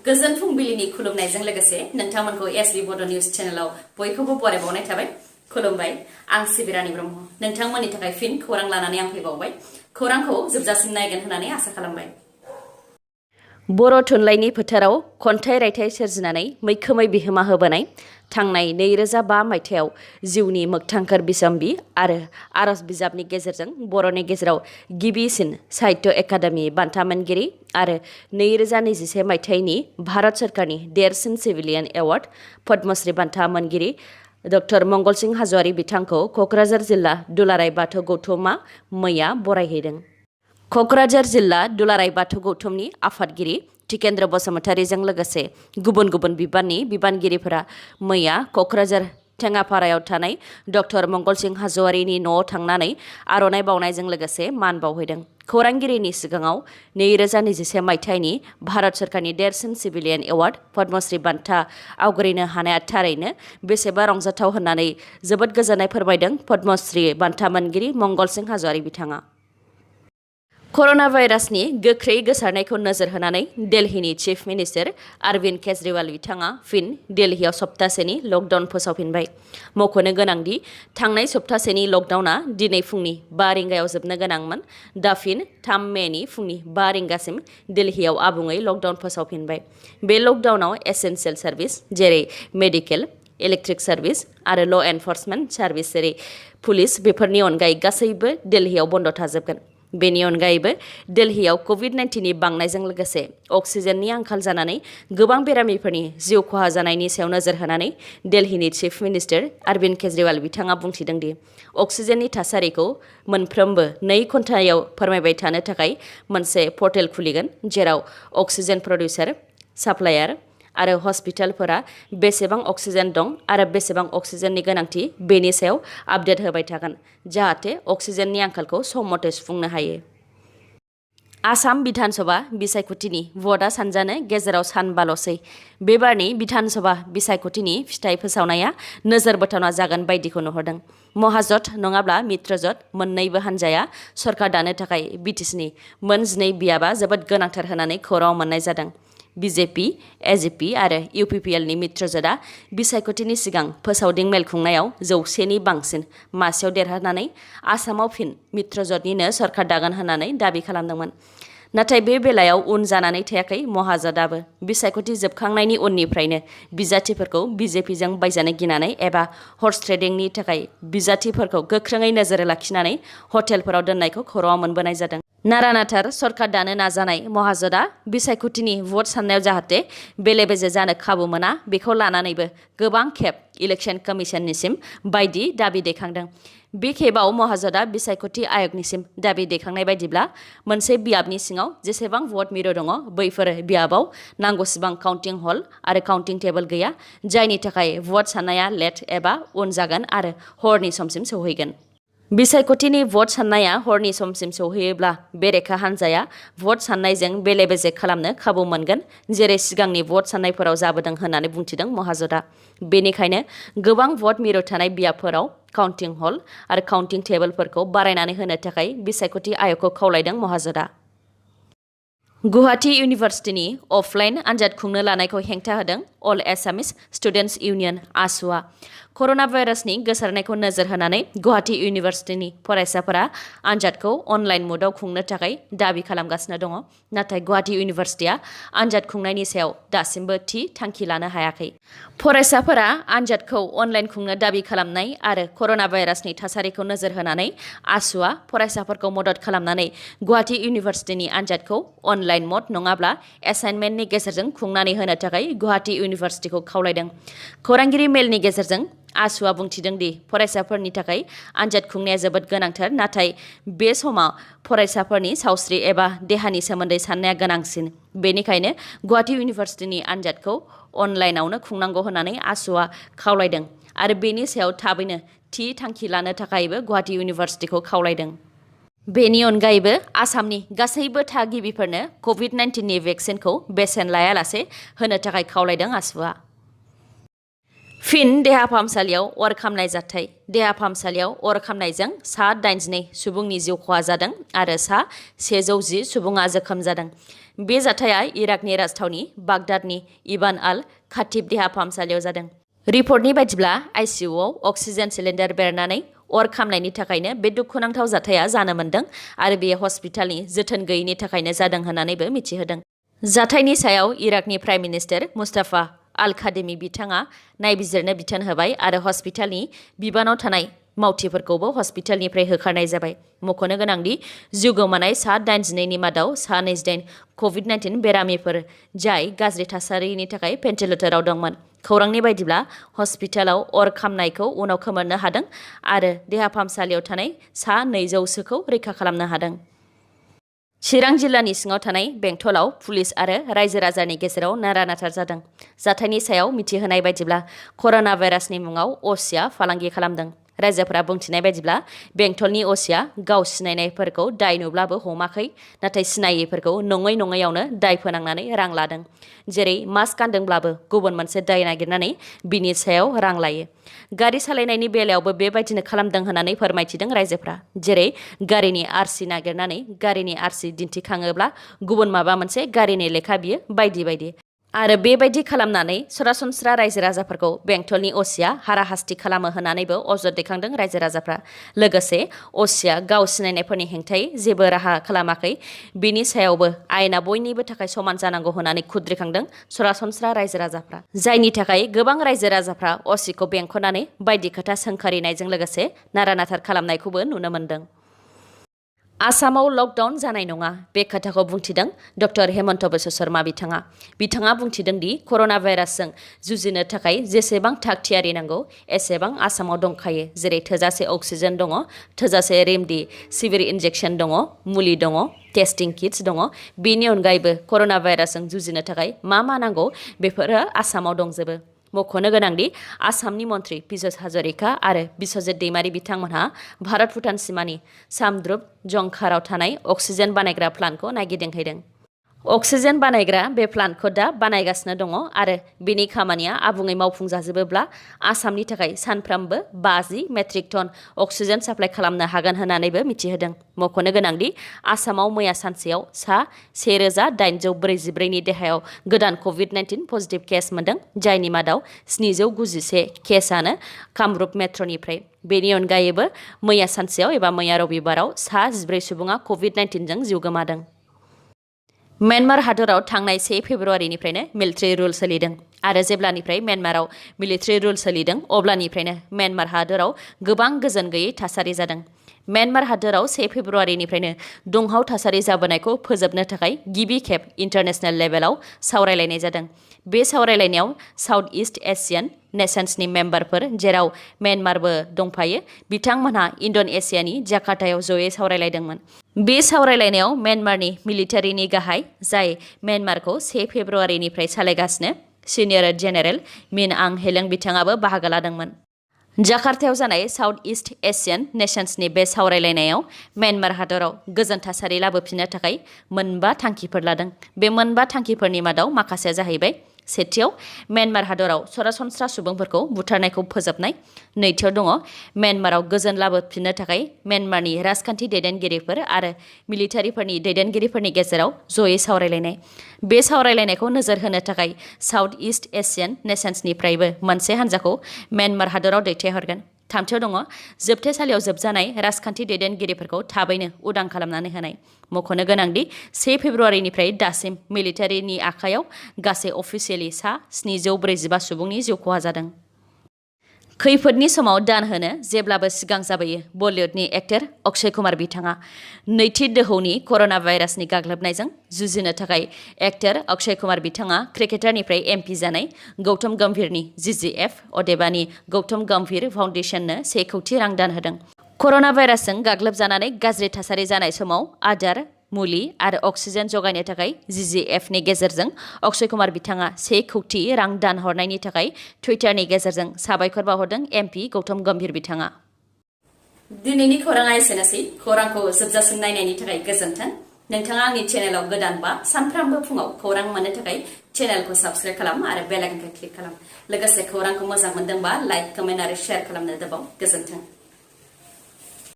गोजोन फुंबिलिनि खुलुमनायजों लोगोसे नोंथांमोनखौ sbbodonews चेनेलाव बयखौबो बरायबावनाय थाबाय। खुलुमबाय, आं सिबिरानि ब्रह्म। नोंथांमोननि थाखाय फिन खौरां लानानै आं फैबावबाय। खौरांखौ जोबजासिम नायगोन होननानै आसा खालामबाय। बर' थुनलाइनि फोथाराव खन्थाइ रायथाइ सोरजिनानै मैखोमै बिहोमा होबोनाय, थांनाय 2005 मायथाइयाव जिउनि मोगथांखोर बिसम्बि आरो आरज बिजाबनि गेजेरजों बर'नि गेजेराव गिबिसिन साहित्य एकाडेमि बान्था मोनगिरि आरो 2021 मायथाइनि भारत सरकारनि देरसिन सिभिलियन एवार्ड पद्मश्री बान्था मोनगिरि डक्टर मंगलसिं हाज'वारि बिथांखौ क'क्राझार जिल्ला दुलाराय बाथौ गौथुमा मैया बरायहैदों। क'क्राझार जिल्ला दुलाराय बाथौ गौथुमनि आफादगिरि टिकेन्द्र बसुमतारीजों लोगोसे गुबुन गुबुन बिबाननि बिबानगिरिफोरा मैया क'क्राझार टेङापारायाव थानाय डक्टर मंगलसिं हाज'वारिनि न'आव थांनानै आर'नाइ बावनायजों लोगोसे मान बावहैदों। खौरांगिरिनि सिगाङाव 2021 मायथाइनि भारत सरकारनि देरसिन सिभिलियन एवार्ड पद्मश्री बान्था आवग्रिनो हानाया थारैनो बेसेबा रंजाथाव होननानै जोबोद गोजोननाय फोरमायदों पद्मश्री बान्था मोनगिरि मंगलसिं हाज'वारि बिथाङा। कर'ना भाइरासनि गोख्रै गोसारनायखौ नोजोर होनानै दिल्लीनि चिफ मिनिस्टार अरविन्द केजरीवाल बिथाङा फिन दिल्लीयाव सप्तासेनि लकडाउन फोसावफिनबाय। मख'नो गोनांदि थांनाय सप्तासेनि लकडाउना दिनै फुंनि 5 रिंगायाव जोबनो गोनांमोन। दा फिन 3 मेनि फुंनि 5 रिंगासिम दिल्लीयाव आबुङै लकडाउन फोसावफिनबाय। बे लकडाउनाव एसेन्सियेल सार्भिस जेरै मेडिकेल, इलेक्ट्रिक सार्भिस आरो ल' एनफर्समेन्ट सार्भिस जेरै पुलिस बेफोरनि अनगायै गासैबो दिल्लीयाव बन्द' थाजोबगोन। बेनि अनगायैबो दिल्लीयाव कभिड-19नि बांनायजों लोगोसे अक्सिजेननि आंखाल जानानै गोबां बेरामिफोरनि जिउ खहा जानायनि सायाव नोजोर होनानै दिल्लीनि चिफ मिनिस्टार अरविन्द केजरीवाल बिथाङा बुंथिदों दि अक्सिजेननि थासारिखौ मोनफ्रोमबो 2 घन्टायाव फोरमायबाय थानो थाखाय मोनसे पर्टेल खुलिगोन, जेराव अक्सिजेन प्रडिउसार, साप्लायार आरो हस्पिटालफोरा बेसेबां अक्सिजेन दं आरो बेसेबां अक्सिजेननि गोनांथि बेनि सायाव आपडेट होबाय थागोन, जाहाथे अक्सिजेननि आंखालखौ सम मथे सुफुंनो हायो। आसाम बिधानसभा बिसायख'थिनि भटआ सानजानो गेजेराव सानबाल'सै। बेबारनि बिधानसभा बिसायख'थिनि फिथाइ फोसावनाया नोजोर बोथावना जागोन बायदिखौ नुहुरदों। महाजोट नङाब्ला मित्रजोट मोन्नैबो हान्जाया सरकार दानो थाखाय बिटिसिनि मोन 12 बियाबा जोबोद गोनांथार होननानै खौराङाव मोननाय जादों। बिजेपि, एजिपि आरो इउपिपिएलनि मित्रजोटआ बिसायख'थिनि सिगां फोसावदिं मेल खुंनायाव 100नि बांसिन मासियाव देरहानानै आसामाव फिन मित्रजोटनिनो सरकार दागोन होननानै दाबि खालामदोंमोन। नाथाय बे बेलायाव उन जानानै थायाखै महाजोटआबो। बिसायख'थि जोबखांनायनि उननिफ्रायनो बिजाथिफोरखौ बिजेपिजों बायजानो गिनानै एबा हर्स ट्रेडिंनि थाखाय बिजाथिफोरखौ गोख्रोङै नोजोर लाखिनानै हटेलफोराव दोननायखौ खौराङाव मोनबोनाय जादों। नारानाथार सरकार दानो नाजानाय महाजोटआ बिसायख'थिनि भट साननायाव जाहाथे बेले-बेजे जानो खाबु मोना बेखौ लानानैबो गोबां खेब इलेक्सन कमिसननिसिम बायदि दाबि दैखांदों। बे खेबाव महाजोटआ बिसायख'थि आय'गनिसिम दाबि दैखांनाय बायदिब्ला मोनसे बियाबनि सिङाव जेसेबां भट मिरु दङ बैफोर बियाबाव नांगौसिबां काउन्टिं हल आरो काउन्टिं टेबोल गैया, जायनि थाखाय भट साननाया लेट एबा उन जागोन आरो हरनि समसिम सौहैगोन। बिसायख'थिनि भट साननाया हरनि समसिम सौहैयोब्ला बेरेखा हान्जाया भट साननायजों बेले-बेजे खालामनो खाबु मोनगोन, जेरै सिगांनि भट साननायफोराव जाबोदों होननानै बुंथिदों महाजोटआ। बेनिखायनो गोबां भट मिरु थानाय बियाबफोराव काउन्टिं हल आरो काउन्टिं टेबोलफोरखौ बारायनानै होनो थाखाय बिसायख'थि आय'गखौ खावलायदों महाजोटआ। गुवाहाटी इउनिभार्सिटिनि अफलाइन आनजाद खुंनो लानायखौ हेंथा होदों अल एसामिस स्टुडेन्टस इउनियन आसुआ। कर'ना भाइरासनि गोसारनायखौ नोजोर होनानै गुवाहाटी इउनिभार्सिटिनि फरायसाफोरा आनजादखौ अनलाइन मुडआव खुंनो थाखाय दाबि खालामगासिनो दङ। नाथाय गुवाहाटी इउनिभार्सिटिया आनजाद खुंनायनि सायाव दासिमबो थि थांखि लानो हायाखै। फरायसाफोरा आनजादखौ अनलाइन खुंनो दाबि खालामनाय आरो कर'ना भाइरासनि थासारिखौ नोजोर होनानै आसुआ फरायसाफोरखौ मदद खालामनानै गुवाहाटी इउनिभार्सिटिनि आनजादखौ अनलाइन मड नङाब्ला एसाइनमेन्टनि गेजेरजों खुंनानै होनो थाखाय गुवाहाटी इउनिभार्सिटिखौ खावलायदों। खौरांगिरि मेलनि गेजेरजों आसुआ बुंथिदों दि फरायसाफोरनि थाखाय आनजाद खुंनाया जोबोद गोनांथार, नाथाय बे समाव फरायसाफोरनि सावस्रि एबा देहानि सोमोन्दै साननाया गोनांसिन। बेनिखायनो गुवाहाटी इउनिभार्सिटिनि आनजादखौ अनलाइनावनो खुंनांगौ होननानै आसुआ खावलायदों आरो बेनि सायाव थाबैनो थि थांखि लानो थाखायबो गुवाहाटी इउनिभार्सिटिखौ खावलायदों। बेनि अनगायैबो आसामनि गासैबो थागिबिफोरनो कभिड-19नि भेक्सिनखौ बेसेन लायालासे होनो थाखाय खावलायदों आसुआ। फिन देहा फाहामसालियाव अर खामनाय जाथाय। देहा फाहामसालियाव अर खामनायजों सा 82 सुबुंनि जिउ खहा जादों आरो सा 110 सुबुङा जोखोम जादों। बे जाथाया इराकनि राजथावनि बागदादनि इबान आल खातिब देहा फाहामसालियाव जादों। रिपर्टनि बायदिब्ला आइसिइउआव अक्सिजेन सिलिन्डार बेरनानै अर खामनायनि थाखायनो बे दुखुनांथाव जाथाया जानो मोन्दों आरो बेयो हस्पिटालनि जोथोन गैयैनि थाखायनो जादों होननानैबो मिथिहोदों। जाथायनि सायाव इराकनि प्राइम मिनिस्टार मुस्ताफा आल खादिमी बिथाङा नायबिजिरनो बिथोन होबाय आरो हस्पिटालनि बिबानाव थानाय मावथिफोरखौबो हस्पिटालनिफ्राय होखारनाय जाबाय। मख'नो गोनांदि जिउ गोमानाय सा 82नि मादाव सा 29 कभिड-19 बेरामिफोर जाय गाज्रि थासारिनि थाखाय भेन्टिलेटराव दंमोन। खौरांनि बायदिब्ला हस्पिटालाव अर खामनायखौ उनाव खोमोरनो हादों आरो देहा फाहामसालियाव थानाय सा 200सोखौ रैखा खालामनो हादों। चिरां जिल्लानि सिङाव थानाय बेंटलाव पुलिस आरो रायजो राजानि गेजेराव नारा-नाथा जादों। जाथायनि सायाव मिथिहोनाय बायदिब्ला कर'ना भाइरासनि मुङाव असिया फालांगि खालामदों। रायजोफोरा बुंथिनाय बायदिब्ला बेंटलनि असिया गाव सिनायनायफोरखौ दाय नुब्लाबो हमाखै, नाथाय सिनायैफोरखौ नङैयावनो दाय फोनांनानै रां लादों। जेरै मास्क गानदोंब्लाबो गुबुन मोनसे दाय नागिरनानै बिनि सायाव रां लायो। गारि सालायनायनि बेलायावबो बेबायदिनो खालामदों होननानै फोरमायथिदों रायजोफ्रा। जेरै गारिनि आरसि नागिरनानै गारिनि आरसि दिन्थिखाङोब्ला गुबुन माबा मोनसे गारिनि लेखा बियो बायदि बायदि। आरो बेबायदि खालामनानै सरासनस्रा रायजो राजाफोरखौ बेंटलनि असिया हाराहास्ति खालामो होननानैबो अजद दैखांदों रायजो राजाफ्रा। लोगोसे असिया गाव सिनायनायफोरनि हेंथायै जेबो राहा खालामाखै, बिनि सायावबो आयेना बयनिबो थाखाय समान जानांगौ होननानै खुद्रिखांदों सरासनस्रा रायजो राजाफ्रा। जायनि थाखाय गोबां रायजो राजाफ्रा असिखौ बेंखनानै बायदि खोथा सोंखारिनायजों लोगोसे नारा-नाथा खालामनायखौबो नुनो मोन्दों। आसामाव लकडाउन जानाय नङा, बे खोथाखौ बुंथिदों डक्टर हेमन्त बिश्व शर्मा बिथाङा बुंथिदों दि कर'ना भाइरासजों जुजिनो थाखाय जेसेबां थाग-थियारि नांगौ एसेबां आसामाव दंखायो। जेरै थोजासे अक्सिजेन दङ, थोजासे रेमडेसिविर इन्जेक्सन दङ, मुलि दङ, टेस्टिं किट्स दङ। बेनि अनगायैबो कर'ना भाइरासजों जुजिनो थाखाय मा नांगौ बेफोरो आसामाव दंजोबो। मख'नो गोनांदि आसामनि मन्त्रि पीयूष हाजरिका आरो बिश्वजित दैमारी बिथांमोनहा भारत-भुटान सिमानि सामद्रुप जंखाराव थानाय अक्सिजेन बानायग्रा प्लान्टखौ नायगिदिंहैदों। अक्सिजेन बानायग्रा बे प्लान्टखौ दा बानायगासिनो दङ आरो बेनि खामानिया आबुङै मावफुंजाजोबोब्ला आसामनि थाखाय सानफ्रामबो 50 मेट्रिक टन अक्सिजेन साप्लाइ खालामनो हागोन होननानैबो मिथिहोदों। मख'नो गोनांदि आसामाव मैया सानसेयाव सा 1844नि देहायाव गोदान कभिड-19 पजिटिभ केस मोन्दों, जायनि मादाव 791 केसआनो कामरुप मेट्र'निफ्राय। बेनि अनगायैबो मैया सानसेयाव एबा मैया रबिबाराव सा 14 सुबुङा कभिड-19जों जिउ गोमादों। म्यानमार हादराव थांनाय 1 फेब्रुआरिनिफ्रायनो मिलिटारि रुल सोलिदों आरो जेब्लानिफ्राय म्यानमाराव मिलिटारि रुल सोलिदों अब्लानिफ्रायनो म्यानमार हादराव गोबां गोजोन गैयै थासारि जादों। म्यानमार हादराव 1 फेब्रुआरिनिफ्रायनो दुंहाव थासारि जाबोनायखौ फोजोबनो थाखाय गिबि खेब इन्टारनेशनेल लेभेलाव सावरायलायनाय जादों। बे सावरायलायनायाव साउथ इस्ट एशियान नेशन्सनि मेम्बारफोर, जेराव म्यानमारबो दंफायो, बिथांमोनहा इन्ड'नेसियानि जाकार्तायाव जयै सावरायलायदोंमोन। बे सावरायलायनायाव म्यानमारनि मिलिटारिनि गाहाय, जाय म्यानमारखौ 1 फेब्रुआरिनिफ्राय सालायगासिनो, सिनियर जेनेरेल मिन आं हेलें बिथाङाबो बाहागो लादोंमोन। जाकार्तायाव जानाय साउथ इस्ट एशियान नेशन्सनि बे सावरायलायनायाव म्यानमार हादराव गोजोन थासारि लाबोफिननो थाखाय 4 थांखिफोर लादों। बे 4 थांखिफोरनि मादाव माखासेया जाहैबाय: सेथियाव, म्यानमार हादराव सरासनस्रा सुबुंफोरखौ बुथारनायखौ फोजोबनाय। नैथियाव दङ म्यानमाराव गोजोन लाबोफिननो थाखाय म्यानमारनि राजखान्थि दैदेनगिरिफोर आरो मिलिटारिफोरनि दैदेनगिरिफोरनि गेजेराव जयै सावरायलायनाय। बे सावरायलायनायखौ नोजोर होनो थाखाय साउथ इस्ट एशियान नेशन्सनिफ्रायबो मोनसे हान्जाखौ म्यानमार हादराव दैथायहरगोन। थामथियाव दङ जोबथेसालियाव जोबजानाय राजखान्थि दैदेनगिरिफोरखौ थाबैनो उदां खालामनानै होनाय। मख'नो गोनांदि 1 फेब्रुआरिनिफ्राय दासिम मिलिटारिनि आखायाव गासै अफिसियेलि सा 745 सुबुंनि जिउ खहा जादों। खैफोदनि समाव दान होनो जेब्लाबो सिगां जाबोयो बलिउडनि एक्टर अक्षय कुमार बिथाङा। नैथि दोहौनि कर'ना भाइरासनि गाग्लोबनायजों जुजिनो थाखाय एक्टर अक्षय कुमार बिथाङा क्रिकेटारनिफ्राय एमपि जानाय गौतम गम्भीरनि जिजिएफ अदेबानि गौतम गम्भीर फाउन्डेसननो 1 कौटि रां दान होदों। कर'ना भाइरासजों गाग्लोबजानानै गाज्रि थासारि जानाय समाव आदार, मुलि आरो अक्सिजेन जगायनो थाखाय जिजिएफनि गेजेरजों अक्षय कुमार बिथाङा 1 कौटि रां दान हरनायनि थाखाय टुइटारनि गेजेरजों साबायखर बावहरदों एमपि गौतम गम्भीर बिथाङा। दिनैनि खौराङा एसेनोसै। खौरांखौ जोबजासिम नायनायनि थाखाय गोजोन्थों। नोंथाङा आंनि चेनेलाव गोदानबा सानफ्रामबो फुङाव खौरां मोननो थाखाय चेनेलखौ साबस्क्राइब खालाम आरो बेल आइकनखौ क्लिक खालाम। लोगोसे खौरांखौ मोजां मोनदोंबा लाइक, कमेन्ट आरो शेयार खालामनो दाबाव। गोजोन्थों।